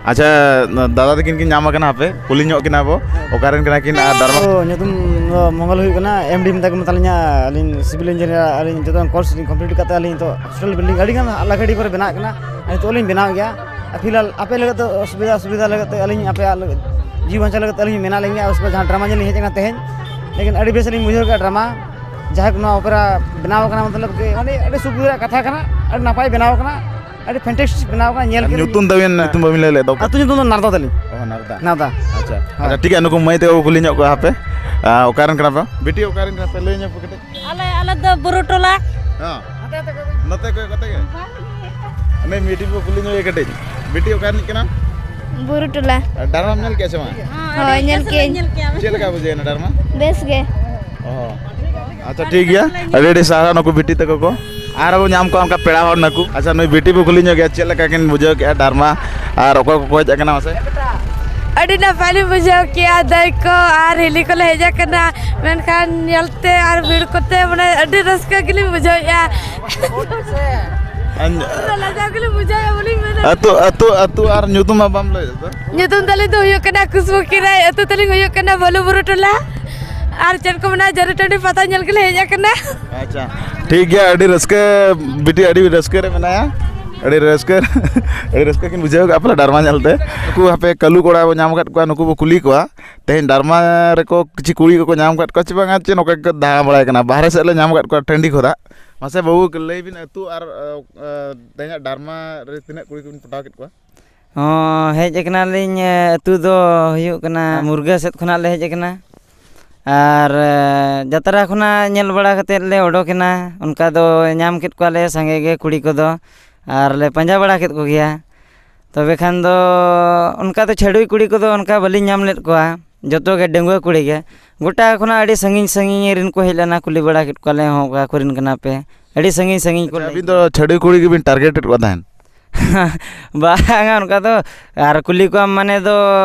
ᱟᱪᱪᱷᱟ, ᱫᱟᱫᱟ ᱛᱟᱹᱠᱤᱱ ᱠᱤᱱ ᱧᱟᱢ ᱟᱠᱟᱱᱟ, ᱦᱟᱯᱮ ᱠᱩᱞᱤ ᱧᱚᱜ ᱠᱤᱱᱟ ᱵᱚ, ᱚᱠᱟ ᱨᱮᱱ ᱠᱟᱱᱟ ᱠᱤᱱ ᱟᱨ ᱫᱟᱨᱢᱟ ᱚ, ᱧᱩᱛᱩᱢ ᱛᱚ ᱢᱚᱝᱜᱚᱞ ᱦᱩᱭᱩᱜ ᱠᱟᱱᱟ, ᱮᱢ ᱰᱤ ᱢᱮᱛᱟ ᱠᱚ ᱢᱮᱛᱟᱞᱤᱧᱟ, ᱟᱹᱞᱤᱧ ᱥᱤᱵᱤᱞ ᱤᱧᱡᱤᱱᱤᱭᱟᱨ, ᱟᱹᱞᱤᱧ ᱡᱚᱛᱚ ᱠᱳᱨᱥ ᱞᱤᱧ ᱠᱚᱢᱯᱞᱤᱴ ᱠᱟᱛᱮ ᱟᱹᱞᱤᱧ ᱱᱤᱛᱚᱜ ᱦᱚᱥᱯᱤᱴᱟᱞ ᱵᱤᱞᱰᱤᱝ ᱟᱹᱰᱤ ᱜᱟᱱ ᱞᱟᱠᱷᱟᱰᱤ ᱠᱚᱨᱮ ᱵᱮᱱᱟᱜ ᱠᱟᱱᱟ, ᱟᱨ ᱱᱤᱛᱚᱜ ᱞᱤᱧ ᱵᱮᱱᱟᱣ ᱜᱮᱭᱟ᱾ ᱟᱨ ᱯᱷᱤᱞᱦᱟᱞ ᱟᱯᱮ ᱞᱟᱹᱜᱤᱫ ᱫᱚ ᱥᱩᱵᱤᱫᱷᱟ, ᱥᱩᱵᱤᱫᱷᱟ ᱞᱟᱹᱜᱤᱫ ᱛᱮ ᱟᱹᱞᱤᱧ ᱟᱯᱮᱭᱟᱜ ᱞᱟᱹᱜᱤᱫ, ᱡᱤᱣᱤ ᱵᱟᱧᱪᱟᱣ ᱞᱟᱹᱜᱤᱫ ᱛᱮ ᱟᱹᱞᱤᱧ ᱢᱮᱱᱟᱜ ᱞᱤᱧ ᱜᱮᱭᱟ᱾ ᱩᱥᱠᱮ ᱵᱟᱫ ᱡᱟᱦᱟᱸ ᱰᱨᱟᱢᱟ ᱧᱮᱞ ᱞᱤᱧ ᱦᱮᱡ ᱟᱠᱟᱱᱟ ᱛᱮᱦᱮᱧ, ᱞᱮᱠᱤᱱ ᱟᱹᱰᱤ ᱵᱮᱥ ᱞᱤᱧ ᱵᱩᱡᱷᱟᱹᱣ ᱠᱮᱫᱟ ᱰᱨᱟᱢᱟ, ᱡᱟᱦᱟᱸ ᱱᱚᱣᱟ ᱚᱯᱮᱨᱟ ᱵᱮᱱᱟᱣ ᱟᱠᱟᱱᱟ, ᱢᱚᱛᱞᱚᱵ ᱠᱤ ᱟᱹᱰᱤ, ᱟᱹᱰᱤ ᱥᱩᱵᱤᱫᱷᱟ ᱨᱮᱭᱟᱜ ᱠᱟᱛᱷᱟ ᱠᱟᱱᱟ, ᱟᱹᱰᱤ ᱱᱟᱯᱟᱭ ᱵᱮᱱᱟᱣ ᱟᱠᱟᱱᱟ, ᱟᱹᱰᱤ ᱯᱷᱮᱱᱴᱟᱥᱴᱤᱠ ᱵᱮᱱᱟᱣ ᱟᱠᱟᱱᱟ᱾ ᱧᱮᱞ ᱟᱨ ᱠᱮᱫ ᱧᱩᱛᱩᱢ ᱛᱟᱵᱤᱱ, ᱧᱩᱛᱩᱢ ᱵᱟᱹᱵᱤᱱ ᱞᱟᱹᱭ ᱞᱮᱫ ᱫᱚ? ᱟᱹᱛᱩ ᱧᱩᱛᱩᱢ ᱫᱚ ᱱᱟᱨᱫᱟ ᱛᱟᱹᱞᱤᱧ᱾ ᱚ, ᱱᱟᱨᱫᱟ᱾ ᱱᱟᱨᱫᱟ᱾ ᱟᱪᱪᱷᱟ, ᱦᱳᱭ᱾ ᱟᱪᱪᱷᱟ, ᱴᱷᱤᱠ ᱜᱮᱭᱟ, ᱱᱩᱠᱩ ᱢᱟᱹᱭ ᱛᱟᱠᱚ ᱠᱚ ᱠᱩᱞᱤ ᱧᱚᱜ ᱠᱚᱣᱟ ᱦᱟᱯᱮ, ᱟᱨ ᱚᱠᱟ ᱨᱮᱱ ᱠᱟᱱᱟ ᱯᱮ? ᱵᱤᱴᱤ, ᱚᱠᱟ ᱨᱮᱱ ᱠᱟᱱᱟ ᱯᱮ? ᱞᱟᱹᱭ ᱧᱚᱜ ᱯᱮ ᱠᱟᱹᱴᱤᱡ᱾ ᱟᱞᱮ, ᱟᱞᱮ ᱫᱚ ᱵᱩᱨᱩ ᱴᱚᱞᱟ᱾ ᱦᱮᱸ᱾ ᱱᱚᱛᱮ ᱠᱚ, ᱠᱟᱛᱮ ᱜᱮ? ᱩᱱᱤ ᱢᱤᱴᱤ ᱵᱚ ᱠᱩᱞᱤ ᱧᱚᱜ ᱮ ᱠᱟᱹᱴᱤᱡ᱾ ᱵᱤᱴᱤ, ᱚᱠᱟ ᱨᱤᱱᱤᱡ ᱠᱟᱱᱟᱢ? ᱵᱩᱨᱩ ᱴᱚᱞᱟ᱾ ᱟᱨ ᱰᱟᱨᱢᱟᱢ ᱧᱮᱞ ᱠᱮᱜᱼᱟ ᱥᱮ ᱵᱟᱝ? ᱦᱳᱭ, ᱧᱮᱞ ᱠᱮᱜᱼᱟᱹᱧ᱾ ᱪᱮᱫ ᱞᱮᱠᱟ ᱵᱩᱡᱷᱟᱹᱣ ᱮᱱᱟ ᱰᱟᱨᱢᱟ? ᱵᱮᱥ ᱜᱮ᱾ ᱚ᱾ ᱟᱪᱪᱷᱟ, ᱴᱷᱤᱠ ᱜᱮᱭᱟ᱾ ᱟᱹᱰᱤ ᱟᱹᱰᱤ ᱥᱟᱨᱦᱟᱣ ᱱᱩᱠᱩ ᱵᱤᱴᱤ ᱛᱟᱠᱚ ᱠᱚ᱾ ᱟᱨ ᱵᱚ ᱧᱟᱢ ᱠᱚᱣᱟ ᱚᱱᱠᱟ ᱯᱮᱲᱟ ᱦᱚᱲ ᱱᱩᱠᱩ᱾ ᱟᱪᱪᱷᱟ, ᱱᱩᱭ ᱵᱤᱴᱤ ᱵᱚ ᱠᱩᱞᱤ ᱧᱚᱜ ᱜᱮᱭᱟ, ᱪᱮᱫ ᱞᱮᱠᱟ ᱠᱤᱱ ᱵᱩᱡᱷᱟᱹᱣ ᱠᱮᱜᱼᱟ ᱰᱟᱨᱢᱟ? ᱟᱨ ᱚᱠᱚᱭ ᱠᱚᱠᱚ ᱦᱮᱡ ᱟᱠᱟᱱᱟ ᱢᱟᱥᱮ? ᱟᱹᱰᱤ ᱱᱟᱯᱟᱭ ᱞᱤᱧ ᱵᱩᱡᱷᱟᱹᱣ ᱠᱮᱜᱼᱟ, ᱫᱟᱹᱭ ᱠᱚ ᱟᱨ ᱦᱤᱞᱤ ᱠᱚᱞᱮ ᱦᱮᱡ ᱟᱠᱟᱱᱟ, ᱢᱮᱱᱠᱷᱟᱱ ᱧᱮᱞᱛᱮ ᱟᱨ ᱵᱷᱤᱲ ᱠᱚᱛᱮ ᱢᱟᱱᱮ ᱟᱹᱰᱤ ᱨᱟᱹᱥᱠᱟᱹ ᱜᱮᱞᱤᱧ ᱵᱩᱡᱷᱟᱹᱣᱮᱫᱼᱟ᱾ ᱟᱧ- ᱞᱟᱡᱟᱣ ᱜᱮᱞᱤᱧ ᱵᱩᱡᱷᱟᱹᱣᱮᱫᱼᱟ, ᱵᱟᱹᱞᱤᱧ ᱢᱮᱱᱟ᱾ ᱟᱹᱛᱩ, ᱟᱹᱛᱩ, ᱟᱹᱛᱩ ᱟᱨ ᱧᱩᱛᱩᱢ ᱢᱟ ᱵᱟᱢ ᱞᱟᱹᱭ ᱞᱮᱫᱟ᱾ ᱧᱩᱛᱩᱢ ᱛᱟᱹᱞᱤᱧ ᱫᱚ ᱦᱩᱭᱩᱜ ᱠᱟᱱᱟ ᱠᱷᱩᱥᱵᱩ ᱠᱤᱨᱟᱭ, ᱟᱹᱛᱩ ᱛᱟᱹᱞᱤᱧ ᱦᱩᱭᱩᱜ ᱠᱟᱱᱟ ᱵᱟᱹᱞᱩ ᱵᱩᱨᱩ ᱴᱚᱞᱟ, ᱟᱨ ᱪᱮᱫ ᱠᱚ ᱢᱮᱱᱟ, ᱡᱟᱹᱨᱩ ᱴᱟᱺᱰᱤ ᱯᱟᱛᱟ ᱧᱮᱞ ᱜᱮᱞᱮ ᱦᱮᱡ ᱟᱠᱟᱱᱟ᱾ ᱟᱪᱪᱷᱟ, ᱴᱷᱤᱠ ᱜᱮᱭᱟ, ᱟᱹᱰᱤ ᱨᱟᱹᱥᱠᱟᱹ ᱵᱤᱴᱤ, ᱟᱹᱰᱤ ᱨᱟᱹᱥᱠᱟᱹ ᱨᱮ ᱢᱮᱱᱟᱭᱟ, ᱟᱹᱰᱤ ᱨᱟᱹᱥᱠᱟᱹ, ᱟᱹᱰᱤ ᱨᱟᱹᱥᱠᱟᱹ ᱠᱤᱱ ᱵᱩᱡᱷᱟᱹᱣ ᱠᱟᱜᱼᱟ ᱯᱟᱞᱮ ᱰᱟᱨᱢᱟ ᱧᱮᱞᱛᱮ᱾ ᱱᱩᱠᱩ ᱦᱟᱯᱮ ᱠᱟᱹᱞᱩ ᱠᱚᱲᱟ ᱵᱚ ᱧᱟᱢ ᱟᱠᱟᱫ ᱠᱚᱣᱟ, ᱱᱩᱠᱩ ᱵᱚ ᱠᱩᱞᱤ ᱠᱚᱣᱟ᱾ ᱛᱮᱦᱮᱧ ᱰᱟᱨᱢᱟ ᱨᱮᱠᱚ ᱠᱤᱪᱷᱩ ᱠᱩᱲᱤ ᱠᱚᱠᱚ ᱧᱟᱢ ᱟᱠᱟᱫ ᱠᱚᱣᱟ ᱪᱮ ᱵᱟᱝᱟ, ᱪᱮ ᱱᱚᱝᱠᱟ ᱜᱮᱠᱚ ᱫᱟᱬᱟ ᱵᱟᱲᱟᱭ ᱠᱟᱱᱟ, ᱵᱟᱦᱨᱮ ᱥᱮᱫ ᱞᱮ ᱧᱟᱢ ᱟᱠᱟᱫ ᱠᱚᱣᱟ ᱴᱟᱺᱰᱤ ᱠᱷᱚᱱᱟᱜ᱾ ᱢᱟᱥᱮ ᱵᱟᱹᱵᱩ, ᱞᱟᱹᱭ ᱵᱤᱱ, ᱟᱹᱛᱩ ᱟᱨ, ᱮ, ᱮ, ᱛᱮᱦᱮᱧᱟᱜ ᱰᱟᱨᱢᱟ ᱨᱮ ᱛᱤᱱᱟᱹᱜ ᱠᱩᱲᱤ ᱠᱚᱵᱤᱱ ᱯᱚᱴᱟᱣ ᱠᱮᱫ ᱠᱚᱣᱟ? ᱦᱚᱸ, ᱦᱮᱡ ᱟᱠᱟᱱᱟᱞᱤᱧ, ᱮ, ᱟᱹᱛᱩ ᱫᱚ ᱦᱩᱭᱩᱜ ᱠᱟᱱᱟ ᱢᱩᱨᱜᱟᱹ ᱥᱮᱫ ᱠᱷᱚᱱᱟᱜ ᱞᱮ ᱦᱮᱡ ᱟᱠᱟᱱᱟ᱾ ᱟᱨ, ᱮ, ᱡᱟᱛᱨᱟ ᱠᱷᱚᱱᱟᱜ ᱧᱮᱞ ᱵᱟᱲᱟ ᱠᱟᱛᱮᱫ ᱞᱮ ᱚᱰᱚᱠᱮᱱᱟ᱾ ᱚᱱᱠᱟ ᱫᱚ ᱧᱟᱢ ᱠᱮᱫ ᱠᱚᱣᱟᱞᱮ ᱥᱟᱸᱜᱮ ᱜᱮ ᱠᱩᱲᱤ ᱠᱚᱫᱚ, ᱟᱨ ᱞᱮ ᱯᱟᱸᱡᱟ ᱵᱟᱲᱟ ᱠᱮᱫ ᱠᱚᱜᱮᱭᱟ᱾ ᱛᱚᱵᱮ ᱠᱷᱟᱱ ᱫᱚ ᱚᱱᱠᱟ ᱫᱚ ᱪᱷᱟᱹᱰᱩᱭ ᱠᱩᱲᱤ ᱠᱚᱫᱚ ᱚᱱᱠᱟ ᱵᱟᱹᱞᱤᱧ ᱧᱟᱢ ᱞᱮᱫ ᱠᱚᱣᱟ, ᱡᱚᱛᱚ ᱜᱮ ᱰᱟᱺᱜᱩᱣᱟᱹ ᱠᱩᱲᱤ ᱜᱮ᱾ ᱜᱚᱴᱟ ᱠᱷᱚᱱᱟᱜ ᱟᱹᱰᱤ ᱥᱟᱺᱜᱤᱧ ᱥᱟᱺᱜᱤᱧ ᱨᱮᱱ ᱠᱚ ᱦᱮᱡ ᱞᱮᱱᱟ, ᱠᱩᱞᱤ ᱵᱟᱲᱟ ᱠᱮᱫ ᱠᱚᱣᱟᱞᱮ, "ᱦᱚᱸ, ᱚᱠᱟ ᱠᱚᱨᱮᱱ ᱠᱟᱱᱟ ᱯᱮ?" ᱟᱹᱰᱤ ᱥᱟᱺᱜᱤᱧ ᱥᱟᱺᱜᱤᱧ ᱠᱚ ᱟᱪᱪᱷᱟ, ᱞᱟᱹᱭ ᱟᱹᱵᱤᱱ ᱫᱚ ᱪᱷᱟᱹᱰᱩᱭ ᱠᱩᱲᱤ ᱜᱮᱵᱤᱱ ᱴᱟᱨᱜᱮᱴᱮᱰ ᱠᱚ ᱛᱟᱦᱮᱸᱫ? ᱵᱟᱝᱟ, ᱚᱱᱠᱟ ᱫᱚ, ᱟᱨ ᱠᱩᱞᱤ ᱠᱚᱣᱟᱢ ᱢᱟᱱᱮ ᱫᱚ,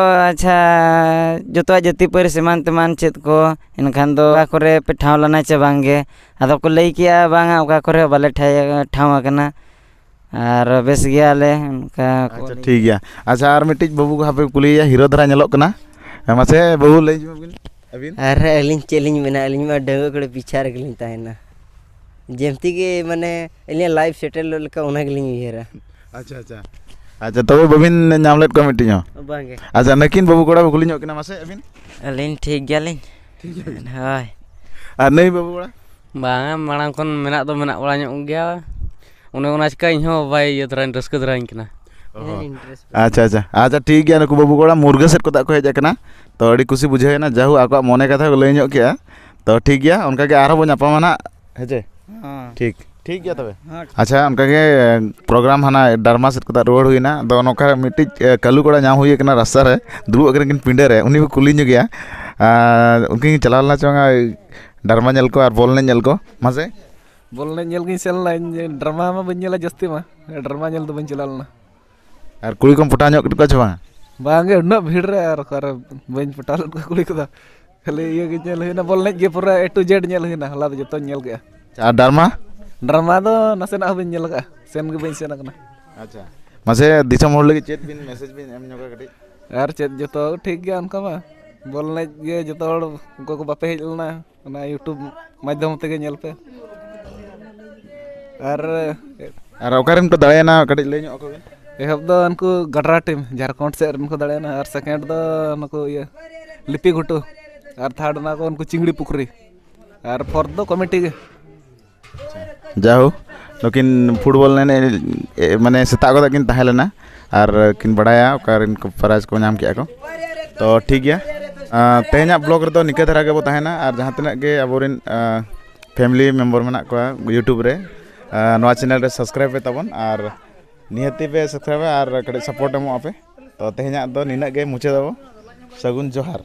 ᱟᱪᱪᱷᱟ, ᱡᱚᱛᱚᱣᱟᱜ ᱡᱟᱹᱛᱤ ᱯᱟᱹᱨᱤᱥ ᱮᱢᱟᱱ ᱛᱮᱢᱟᱱ ᱪᱮᱫ ᱠᱚ, ᱮᱱᱠᱷᱟᱱ ᱫᱚ ᱚᱠᱟ ᱠᱚᱨᱮ ᱯᱮ ᱴᱷᱟᱶ ᱞᱮᱱᱟ ᱪᱮ ᱵᱟᱝ ᱜᱮ? ᱟᱫᱚ ᱠᱚ ᱞᱟᱹᱭ ᱠᱮᱜᱼᱟ, "ᱵᱟᱝᱟ, ᱚᱠᱟ ᱠᱚᱨᱮ ᱦᱚᱸ ᱵᱟᱞᱮ ᱴᱷᱟᱭ-, ᱴᱷᱟᱶ ᱟᱠᱟᱱᱟ, ᱟᱨ ᱵᱮᱥ ᱜᱮᱭᱟᱞᱮ", ᱚᱱᱠᱟ ᱠᱚ ᱟᱪᱪᱷᱟ, ᱞᱟᱹᱭ ᱴᱷᱤᱠ ᱜᱮᱭᱟ᱾ ᱟᱪᱪᱷᱟ, ᱟᱨ ᱢᱤᱫᱴᱤᱡ ᱵᱟᱹᱵᱩ ᱠᱚ ᱦᱟᱯᱮ ᱠᱩᱞᱤᱭᱮᱭᱟ, ᱦᱤᱨᱳ ᱫᱷᱟᱨᱟ ᱧᱮᱞᱚᱜ ᱠᱟᱱᱟ᱾ ᱦᱮᱸ, ᱢᱟᱥᱮ ᱵᱟᱹᱵᱩ, ᱞᱟᱹᱭ ᱧᱚᱜ ᱵᱤᱱ᱾ ᱟᱹᱵᱤᱱ? ᱟᱨ ᱟᱹᱞᱤᱧ ᱪᱮᱫ ᱞᱤᱧ ᱢᱮᱱᱟ, ᱟᱹᱞᱤᱧ ᱢᱟ ᱰᱟᱺᱜᱩᱣᱟᱹ ᱠᱚᱲᱟ ᱯᱤᱪᱷᱟ ᱨᱮᱜᱮ ᱞᱤᱧ ᱛᱟᱦᱮᱱᱟ᱾ ᱡᱮᱢᱛᱤ ᱜᱮ ᱢᱟᱱᱮ ᱟᱹᱞᱤᱧᱟᱜ ᱞᱟᱭᱤᱯᱷ ᱥᱮᱴᱮᱞᱚᱜ ᱞᱮᱠᱟ ᱚᱱᱟ ᱜᱮᱞᱤᱧ ᱩᱭᱦᱟᱹᱨᱟ᱾ ᱟᱪᱪᱷᱟ, ᱟᱪᱪᱷᱟ᱾ ᱟᱪᱪᱷᱟ, ᱛᱚᱵᱮ ᱵᱟᱹᱵᱤᱱ ᱧᱟᱢ ᱞᱮᱫ ᱠᱚᱣᱟ ᱢᱤᱫᱴᱤᱡ ᱦᱚᱸ? ᱵᱟᱝᱜᱮ᱾ ᱟᱪᱪᱷᱟ, ᱱᱟᱹᱠᱤᱱ ᱵᱟᱹᱵᱩ ᱠᱚᱲᱟ ᱵᱚ ᱠᱩᱞᱤ ᱧᱚᱜ ᱠᱤᱱᱟ ᱢᱟᱥᱮ ᱟᱹᱵᱤᱱ᱾ ᱟᱹᱞᱤᱧ ᱴᱷᱤᱠ ᱜᱮᱭᱟᱞᱤᱧ᱾ ᱴᱷᱤᱠ ᱜᱮᱭᱟ᱾ ᱦᱳᱭ᱾ ᱟᱨ ᱱᱟᱹᱭ ᱵᱟᱹᱵᱩ ᱠᱚᱲᱟ? ᱵᱟᱝᱟ, ᱢᱟᱲᱟᱝ ᱠᱷᱚᱱ ᱢᱮᱱᱟᱜ ᱫᱚ ᱢᱮᱱᱟᱜ ᱵᱟᱲᱟ ᱧᱚᱜ ᱜᱮᱭᱟ᱾ ᱚᱱᱮ ᱚᱱᱟ ᱪᱤᱠᱟ ᱤᱧᱦᱚᱸ ᱵᱟᱭ ᱤᱭᱟᱹ ᱫᱷᱟᱨᱟᱧ, ᱨᱟᱹᱥᱠᱟᱹ ᱫᱷᱟᱨᱟᱧ ᱠᱟᱱᱟ᱾ ᱚ ᱦᱚᱸ᱾ ᱤᱱᱴᱟᱨᱮᱥᱴ ᱟᱪᱪᱷᱟ, ᱟᱪᱪᱷᱟ᱾ ᱟᱪᱪᱷᱟ, ᱴᱷᱤᱠ ᱜᱮᱭᱟ᱾ ᱱᱩᱠᱩ ᱵᱟᱹᱵᱩ ᱠᱚᱲᱟ ᱢᱩᱨᱜᱟᱹ ᱥᱮᱫ ᱠᱚ ᱛᱟᱜ ᱠᱚ ᱦᱮᱡ ᱟᱠᱟᱱᱟ᱾ ᱛᱚ, ᱟᱹᱰᱤ ᱠᱩᱥᱤ ᱵᱩᱡᱷᱟᱹᱣ ᱮᱱᱟ᱾ ᱡᱟᱭᱦᱳᱠ, ᱟᱠᱚᱣᱟᱜ ᱢᱚᱱᱮ ᱠᱟᱛᱷᱟ ᱠᱚ ᱞᱟᱹᱭ ᱧᱚᱜ ᱠᱮᱜᱼᱟ᱾ ᱛᱚ, ᱴᱷᱤᱠ ᱜᱮᱭᱟ᱾ ᱚᱱᱠᱟ ᱜᱮ ᱟᱨᱦᱚᱸ ᱵᱚᱱ ᱧᱟᱯᱟᱢᱟ ᱱᱟᱦᱟᱜ᱾ ᱦᱮᱸ ᱪᱮ? ᱦᱮᱸ᱾ ᱴᱷᱤᱠ᱾ ᱴᱷᱤᱠ ᱜᱮᱭᱟ ᱛᱚᱵᱮ᱾ ᱦᱮᱸ᱾ ᱟᱪᱪᱷᱟ, ᱚᱱᱠᱟ ᱜᱮ ᱯᱨᱳᱜᱨᱟᱢ ᱦᱟᱱᱟ ᱰᱟᱨᱢᱟ ᱥᱮᱫ ᱠᱷᱚᱱᱟᱜ ᱨᱩᱣᱟᱹᱲ ᱦᱩᱭᱱᱟ᱾ ᱟᱫᱚ ᱱᱚᱝᱠᱟ ᱢᱤᱫᱴᱤᱡ, ᱮ, ᱠᱟᱹᱞᱩ ᱠᱚᱲᱟ ᱧᱟᱢ ᱦᱩᱭ ᱟᱠᱟᱱᱟ ᱨᱟᱥᱛᱟ ᱨᱮ, ᱫᱩᱲᱩᱵ ᱟᱠᱟᱱᱟ ᱠᱤᱱ ᱯᱤᱸᱰᱟᱹ ᱨᱮ᱾ ᱩᱱᱤ ᱵᱚ ᱠᱩᱞᱤ ᱧᱚᱜᱮᱭᱟ᱾ ᱟᱨ ᱩᱱᱠᱤᱱ ᱠᱤᱱ ᱪᱟᱞᱟᱣ ᱞᱮᱱᱟ ᱪᱮ ᱵᱟᱝᱟ ᱰᱟᱨᱢᱟ ᱧᱮᱞ ᱠᱚ ᱟᱨ ᱵᱚᱞ ᱮᱱᱮᱡ ᱧᱮᱞ ᱠᱚ? ᱢᱟᱥᱮ᱾ ᱵᱚᱞ ᱮᱱᱮᱡ ᱧᱮᱞ ᱜᱤᱧ ᱥᱮᱱ ᱞᱮᱱᱟ᱾ ᱤᱧ ᱰᱨᱟᱢᱟ ᱢᱟ ᱵᱟᱹᱧ ᱧᱮᱞᱟ ᱡᱟᱹᱥᱛᱤ ᱢᱟ᱾ ᱰᱨᱟᱢᱟ ᱧᱮᱞ ᱫᱚ ᱵᱟᱹᱧ ᱪᱟᱞᱟᱣ ᱞᱮᱱᱟ᱾ ᱟᱨ ᱠᱩᱲᱤ ᱠᱚᱢ ᱯᱚᱴᱟᱣ ᱧᱚᱜ ᱠᱮᱫ ᱠᱚᱣᱟ ᱪᱮ ᱵᱟᱝ? ᱵᱟᱝᱜᱮ, ᱩᱱᱟᱹᱜ ᱵᱷᱤᱲ ᱨᱮ ᱟᱨ ᱚᱠᱟᱨᱮ ᱵᱟᱹᱧ ᱯᱚᱴᱟᱣ ᱞᱮᱫ ᱠᱚᱣᱟ ᱠᱩᱲᱤ ᱠᱚᱫᱚ᱾ ᱠᱷᱟᱹᱞᱤ ᱤᱭᱟᱹ ᱜᱮ ᱧᱮᱞ ᱦᱩᱭᱱᱟ, ᱵᱚᱞ ᱮᱱᱮᱡ ᱜᱮ ᱯᱩᱨᱟᱹ A to Z ᱧᱮᱞ ᱦᱩᱭᱱᱟ, ᱦᱚᱞᱟ ᱫᱚ ᱡᱚᱛᱚᱧ ᱧᱮᱞ ᱠᱮᱜᱼᱟ᱾ ᱟᱨ ᱰᱨᱟᱢᱟ? ᱰᱨᱟᱢᱟ ᱫᱚ ᱱᱟᱥᱮᱱᱟᱜ ᱦᱚᱸ ᱵᱟᱹᱧ ᱧᱮᱞ ᱟᱠᱟᱫᱼᱟ, ᱥᱮᱱ ᱜᱮ ᱵᱟᱹᱧ ᱥᱮᱱ ᱟᱠᱟᱱᱟ᱾ ᱟᱪᱪᱷᱟ, ᱢᱟᱥᱮ ᱫᱤᱥᱚᱢ ᱦᱚᱲ ᱞᱟᱹᱜᱤᱫ ᱪᱮᱫ ᱵᱤᱱ ᱢᱮᱥᱮᱡᱽ ᱵᱤᱱ ᱮᱢ ᱧᱚᱜᱟ ᱠᱟᱹᱴᱤᱡ? ᱟᱨ ᱪᱮᱫ, ᱡᱚᱛᱚ ᱴᱷᱤᱠ ᱜᱮᱭᱟ ᱚᱱᱠᱟ ᱢᱟ᱾ ᱵᱚᱞ ᱮᱱᱮᱡ ᱜᱮ ᱡᱚᱛᱚ ᱦᱚᱲ ᱩᱱᱠᱩ ᱠᱚ ᱵᱟᱯᱮ ᱦᱮᱡ ᱞᱮᱱᱟ, ᱚᱱᱟ YouTube ᱢᱟᱫᱽᱫᱷᱚᱢ ᱛᱮᱜᱮ ᱧᱮᱞ ᱯᱮ᱾ ᱟᱨ ᱟᱨ ᱚᱠᱟᱨᱮᱱ ᱠᱚ ᱫᱟᱲᱮᱭᱮᱱᱟ ᱠᱟᱹᱴᱤᱡ ᱞᱟᱹᱭ ᱧᱚᱜ ᱟᱠᱚ ᱵᱤᱱ? ᱮᱦᱚᱵ ᱫᱚ ᱩᱱᱠᱩ ᱜᱟᱰᱨᱟ ᱴᱤᱢ ᱡᱷᱟᱲᱠᱷᱚᱸᱰ ᱥᱮᱫ ᱨᱮᱱ ᱠᱚ ᱫᱟᱲᱮᱭᱮᱱᱟ, ᱟᱨ ᱥᱮᱠᱮᱱᱰ ᱫᱚ ᱱᱩᱠᱩ ᱤᱭᱟᱹ ᱞᱤᱯᱤ ᱜᱷᱩᱴᱩ, ᱟᱨ ᱛᱷᱟᱨᱰ ᱮᱱᱟ ᱠᱚ ᱩᱱᱠᱩ ᱪᱤᱝᱲᱤ ᱯᱩᱠᱷᱨᱤ, ᱟᱨ ᱯᱷᱳᱨᱛᱷ ᱫᱚ ᱠᱚᱢᱤᱴᱤ ᱜᱮ᱾ ᱡᱟᱦᱳ, ᱱᱩᱠᱤᱱ ᱯᱷᱩᱴᱵᱚᱞ ᱮᱱᱮᱡ, ᱮ, ᱢᱟᱱᱮ ᱥᱮᱛᱟᱜ ᱠᱟᱛᱮ ᱠᱤᱱ ᱛᱟᱦᱮᱸ ᱞᱮᱱᱟ ᱟᱨ ᱠᱤᱱ ᱵᱟᱲᱟᱭᱟ ᱚᱠᱟᱨᱮᱱ ᱠᱚ ᱯᱨᱟᱭᱤᱡᱽ ᱠᱚ ᱧᱟᱢ ᱠᱮᱜᱼᱟ ᱠᱚ᱾ ᱛᱚ ᱴᱷᱤᱠ ᱜᱮᱭᱟ, ᱟᱸ, ᱛᱮᱦᱮᱧᱟᱜ ᱵᱞᱚᱜ ᱨᱮᱫᱚ ᱱᱤᱝᱠᱟᱹ ᱫᱷᱟᱨᱟ ᱜᱮᱵᱚ ᱛᱟᱦᱮᱱᱟ᱾ ᱟᱨ ᱡᱟᱦᱟᱸ ᱛᱤᱱᱟᱹᱜ ᱜᱮ ᱟᱵᱚᱨᱮᱱ, ᱟᱸ, ᱯᱷᱮᱢᱤᱞᱤ ᱢᱮᱢᱵᱟᱨ ᱢᱮᱱᱟᱜ ᱠᱚᱣᱟ YouTube ᱨᱮ, ᱟᱸ, ᱱᱚᱣᱟ ᱪᱮᱱᱮᱞ ᱨᱮ ᱥᱟᱵᱥᱠᱨᱟᱭᱤᱵ ᱯᱮ ᱛᱟᱵᱚᱱ ᱟᱨ ᱱᱤᱦᱟᱹᱛᱤ ᱯᱮ ᱥᱟᱵᱥᱠᱨᱟᱭᱤᱵᱟ ᱟᱨ ᱠᱟᱹᱴᱤᱡ ᱥᱟᱯᱳᱨᱴ ᱮᱢᱚᱜ ᱟᱯᱮ᱾ ᱛᱚ ᱛᱮᱦᱮᱧᱟᱜ ᱫᱚ ᱱᱤᱱᱟᱹᱜ ᱜᱮ ᱢᱩᱪᱟᱹᱫ ᱟᱵᱚ᱾ ᱥᱟᱹᱜᱩᱱ ᱡᱚᱦᱟᱨ᱾